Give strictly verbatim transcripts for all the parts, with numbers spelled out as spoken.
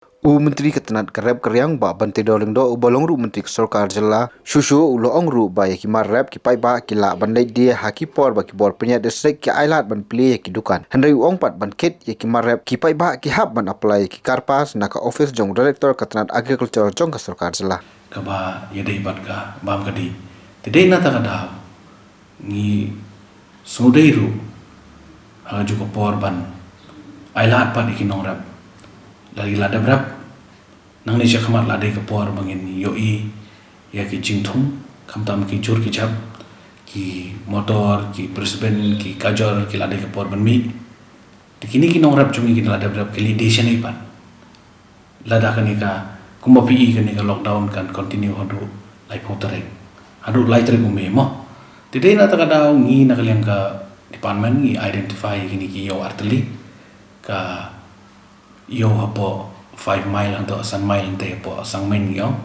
U Myntri ka tnat ka rep ka riang Bah Banteidor Lyngdoh uba long ruh Myntri ka sorkar jylla shuh shuh u la ong ruh ba ïa ki mar rep ki paidbah ki lah ban leit die ha ki por ba ki bor pynïaid district ki ailad ban plie ïa ki dukan. Hynrei u ong pat ban kit ïa ki mar rep ki paidbah ki hap ban apply ïa ki carpass na ka office jong u Director ka tnat Agriculture jong ka sorkar jylla. Kaba ïadei bad ka bam ka dih. Te dei na kata ka daw ngi sngewdei ruh ha kajuh ka por ban ailad pat ïa ki nongrep. Lada ki la dep rep, nangne shakhmat la dei ka por ba ngin ïohi ïa ki jingthung, khamtam ki jhur ki jhap, ki motor, ki pyrshah, ki kajor, ki la dei ka por ban mih. Te kine ki nongrep jong ngi ki la dep rep ki leit die shane pat. Lada kane ka, kumba phi i, kane ka lockdown kan continue haduh laiphew tarik, haduh lai tarik u May mo. Te dei na kata ka daw ngi na ka liang ka department ngi identify kine ki ïew artylli, ka ïew hapoh five mile hangto san mile hangtei hapoh Sangmain ngi ong.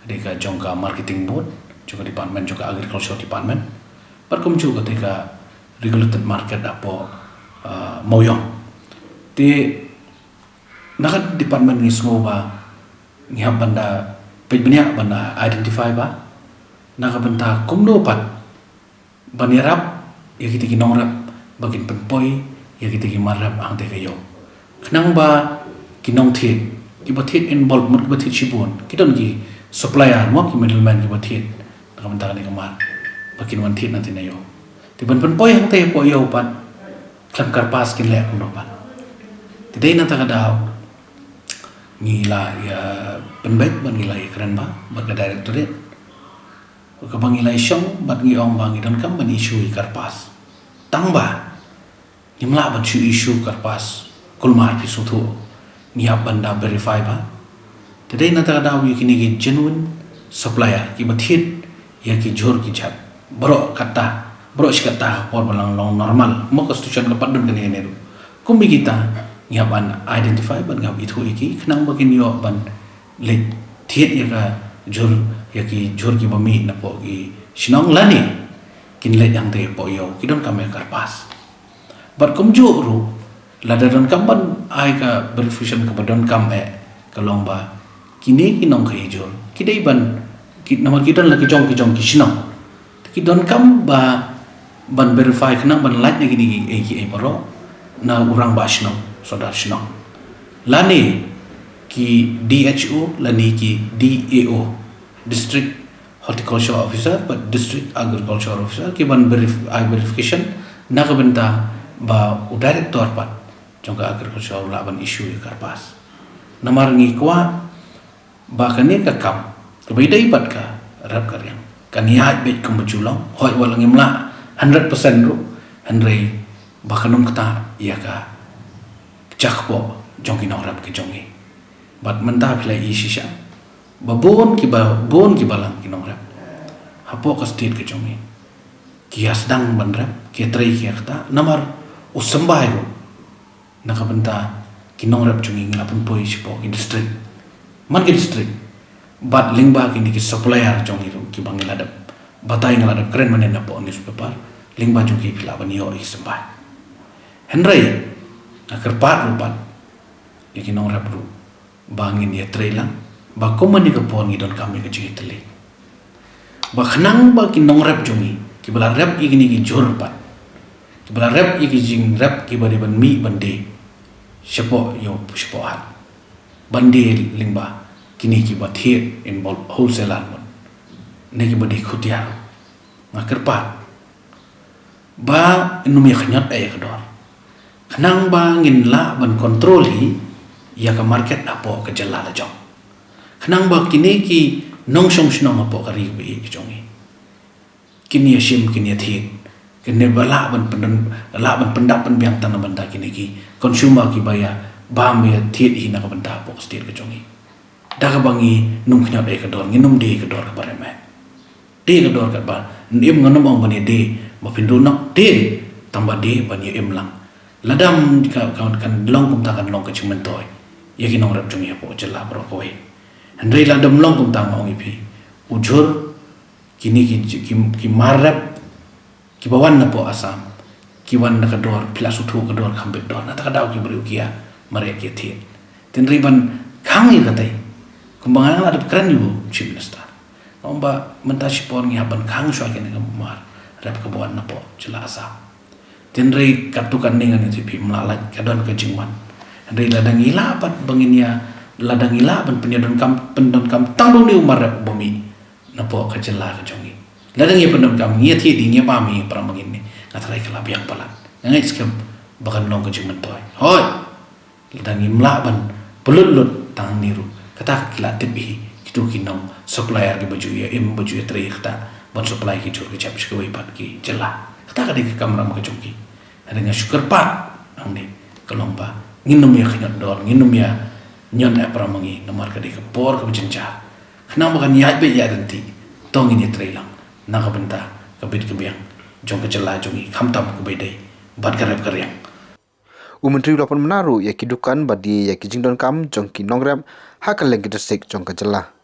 Ka dei ka jong ka marketing board, jong ka department, jong ka agriculture department. Bad kumjuh ka dei ka regulated market hapoh, ah, Mawiong. Te na ka department ngi sngew ba ngi hap ban da peit bniah ban da identify ba na ka bynta kumno pat ban ïarap ïa kita ki nongrep ba kin pynpoi ïa kita ki mar rep hangta ka ïew. Khnang ba ki nongthied, kiba thied in bulk, mut kiba thied shibun, ki don ki supplier mo, ki middleman kiba thied na ka bynta kane ka mar ba kin wan thied na kata ka ïew. Te ban pynpoi hangta hapoh ïew pat khlem carpass kin leh kumno pat. Te dei na kata ka daw ngi la ïa pynbeit bad ngi la ïa kren ba bad ka directorate kaba ngi la ïa shong bad ngi ong ba ngi donkam ban issue ïa carpass. Tang ba ngim lah ban shu issue carpass kulmar phi sngewthuh, ngi hap ban da verify ba te dei na kata ka daw ïa kine ki genuine supplier kiba thied ïa ki jhur ki jhap. Baroh kata, baroh shi katta ka por ba la long normal, mo ka situation ka pat don kane kane ruh. Kum ïa kita ngi hap ban identify bad ngi hap ithuh ïa ki khnang ba kin ïoh ban leit thied ïa ka jhur, ïa ki jhur kiba mih napoh ki shnong lane kin leit hangta hapoh ïew, ki donkam ïa carpass. Bad kumjuh ruh lada donkam ban ai ka verification kaba donkam eh ka long ba kine ki nongkhaïi jhur ki dei ban ki, namar ki don la ki jong ki jong ki shnong. Te ki donkam ba ban verify khnang ban lait na kine ki ei ki ei baroh na u rangbah shnong, sordar shnong, lane ki D H O lane ki D A O, District Horticulture Officer bad District Agriculture Officer ki ban verif-, ai verification na ka bynta ba u director pat jong ka agriculture u lah ban issue ïa carpass. Namar ngi kwah ba kane ka kam kaba ïadei bad ka rep ka riang kan ïaid beit kumba ju long, hooid wat la ngim lah hundred percent ruh, hynrei ba kan ym ktah ïa ka jakpoh jong ki nongrep ka jong ngi. Bad mynta phi la i shisha ba bun kiba, bun kiba lang ki nongrep hapoh ka state ka jong ngi ki ïa sdang ban rep, ki ïa trei ki ïa ktah namar u symbai ruh na ka bynta ki nongrep jong ngi ngi la pynpoi shapoh ki district man ki district. Bad lyngba kine ki supplier jong ngi ruh kiba ngi la dep batai, ngi la dep kren mynne napoh newspaper, lyngba jong ki phi lah ban ïoh ïa ki symbai. Hynrei nga kyrpad ruh pat ïa ki nongrep ruh ba ngin ïa trei lang ba kum mynne ka por ngi donkam ïa ka jingïatylli. Ba khnang ba ki nongrep jong ngi kiba la rep ïa kine ki jhur pat, kiba la rep ïa ki jingrep kiba dei ban mih ban die shapoh ïew shapoh hat, ban die lyngba kine kiba thied in bulk, wholesaler mut ne kiba die khutiar, nga kyrpad ba ngin ym ïa khñiot eh ïa ka dor khnang ba ngin lah ban control hi ïa ka market hapoh ka jylla la jong, khnang ba kine ki nongshong shnong hapoh ka ri kaba ïeit ka jong ngi kin ïa shim, kin ïa thied, kin ïa ba lah ban pyndon, lah ban pyndap pynbiang tang na bynta kine ki consumer kiba ïa bam ïa thied hi na ka bynta hapoh ka state ka jong ngi. Da kaba ngin ym khñiot eh ïa ka dor, ngin ym die ïa ka dor kaba rem eh. Die ïa ka dor katba ngin im, ngan ym ong ban ïa die ba phin duh noh, die tang ba die ban ïa im lang. Lada ka, ka, kan long kumta kan long ka jingmyntoi ïa ki nongrep jong ngi hapoh jylla baroh kawei. Hynrei lada ym long kumta, nga ong ïa phi, u jhur, kine ki, ki, ki mar rep kiba wan napoh Assam ki wan na ka dor, phi la sngewthuh ka dor kham bit dor, na kata ka daw ki briew ki ïa mareh ki ïa thied. Hynrei ban Khang ïa katei. Kumba nga la dep kren ïa u Chief Minister. Kumba mynta shipor ngi hap ban khang shuwa kine ki mar rep ka ba wan napoh jylla Assam. Hynrei katto katne ngan ïathuh phi, ym lah lait, ka don ka jingwan. Hynrei lada ngi lah pat ba ngin ïa, lada ngi lah ban pynïadonkam, pyndonkam tang da une u mar rep ba mih napoh ka jylla ka jong ngi. Lada ngi pyndonkam, ngi ïathied, ngi bam ïa para ma ngi ne, nga tharai ka la biang palat. Nga ngeit skhem ba kan long ka jingmyntoi. Hooid. Lada ngim lah ban pynlut lut tang hangne ruh, kata ka ki la tip hi kito ki nong supplier kiba ju ïa im, ba ju ïa trei kata ban supply ki jhur ki jep sha kawei pat ki jylla. Kata ka dei ka kamram ka jong ki. Hynrei nga shu kyrpad hangne, ka long ba ngin ym ïa khñiot dor, ngin ym ïa ñion eh para ma ngi, namar ka dei ka por kaba jynjar. Khnang ba kan ïaid beit ïaid ryntih, to ngin ïa trei lang na ka bynta ka bit ka biang jong ka jylla jong ngi, khamtam kaba ïadei bad ka rep ka riang. U Myntri u la pynbna ruh ïa ki dukan ba die ïa ki jingdonkam jong ki nongrep ha kylleng ki district jong ka jylla.